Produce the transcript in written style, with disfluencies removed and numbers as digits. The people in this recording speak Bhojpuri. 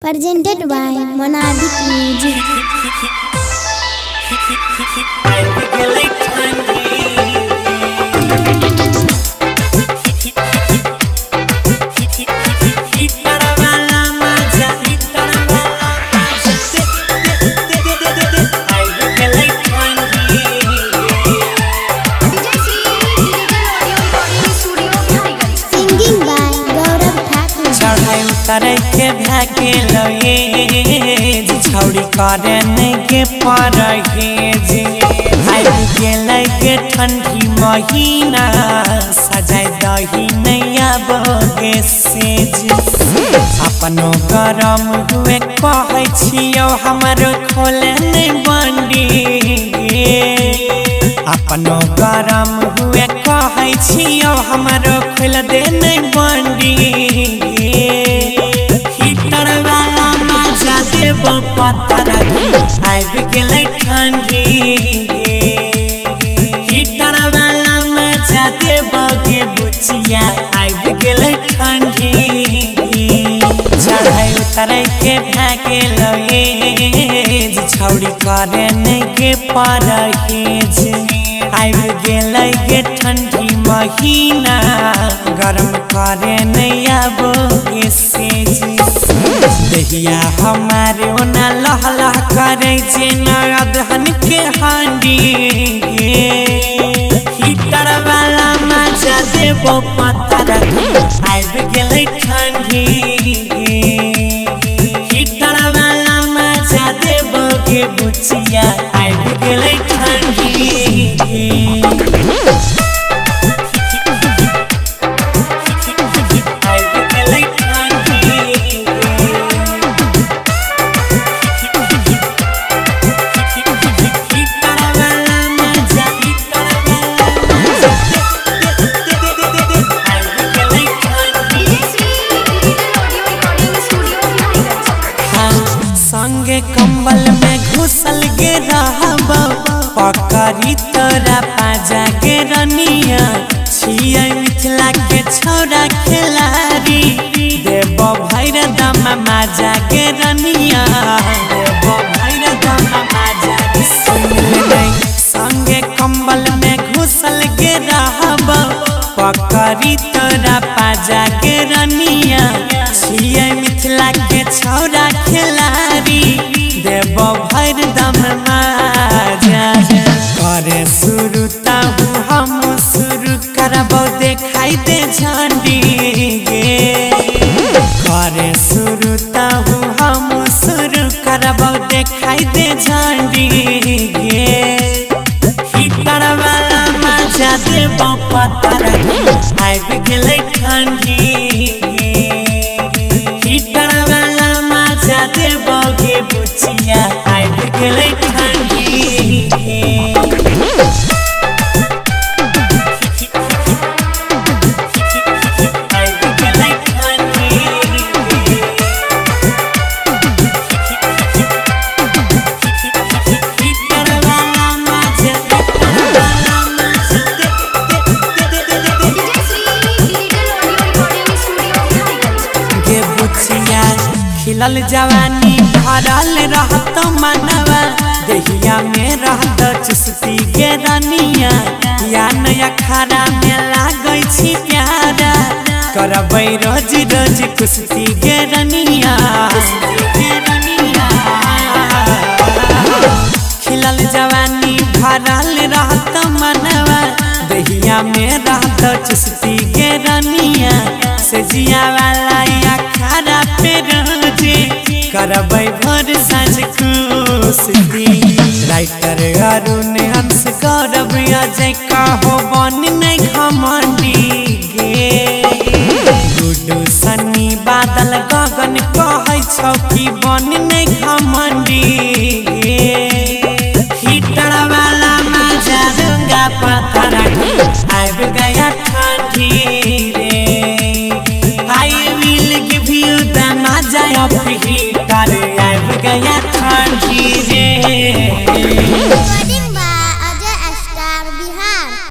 Presented by Monarchic Music. Singing by Gaurav Thakur. चढ़ाई उतरे के भैके लगे छौड़ी करे नहीं के परहेज आबि गेलै के ठंडी महीना सजाय दही नहीं आबोगे सेज अपनो गरम हुए कहै छियौ हमरो खोले नहीं बंडी अपनो गरम हुए कहै छियौ हमरो खोल दे नहीं बंडी हीटर वाला मजा देबो पत्थर आबि गेलै ठंडी हीटर वाला मजा देबो गे बुचिया आबि गेलै ठंडी चढ़ाई उतरै के भए गेलै छौड़ी करे नहीं के परहेज आबि गेलै गे ठंडी महीना गरम करे नहीं आबो गे सेज दहिया हमारे ओना लह लह करे जेना अदहन के हांडी हीटर वाला मजा देबो पत्थर आबि गेलै ठंडी हीटर वाला मजा देबो गे बुचिया आबि गेलै ठंडी आबि गेलै ठंडी हीटर वाला मजा हीटर वाला मजा आबि गेलै ठंडी। संगे कंबल में घुसल गे रहब पकड़ी तोरा पाजा गे रनिया छियै मिथिला के छौरा खेलारी देव भैर दमा माजा गे रनिया देव भैर दमा माजा गे सुनले संगे कंबल में घुसल गे रहब पकड़ी तोरा पाजा गे रनिया छियै मिथिला के छौरा खेलारी देव भैर दम माजा करे शुरू ताहू हम शुरू करबौ देखाई दे झंडी गे करे शुरू ताहू हम शुरू करबौ देखाई दे झंडी गे हीटर वाला मजा देबो पत्थर आबि गेलै ठंडी हीटर वाला मजा देबो गे बुचिया आबि गेलै ठंडी आबि गेलै ठंडी। हीटर वाला मजा हीटर वाला मजा गे बुचिया खिलल जवानी भरल रहत मनवा दहिया में रहत चुस्ती गे रनिया या नया खारा में लागै छी प्यारा करबै रोज रोज कुश्ती गे रनिया गे रनिया खिलल जवानी भरल रहत मनवा दहिया में रहत चुस्ती गे रनिया सजिया वाला या खारा पे रोजे करबै भोर साँझ कुश्ती राइटर अरुण हंस गौरव अजय कहो बन नहीं घमंडी गे गुडू सन्नी बादल गगन कहै छौ कि बन नै घमंडी हीटर वाला मजा दूंगा पत्थर आबि गया ठंडी रे I will give you the मजा ऑफ हीटर आबि गया ठंडी रे।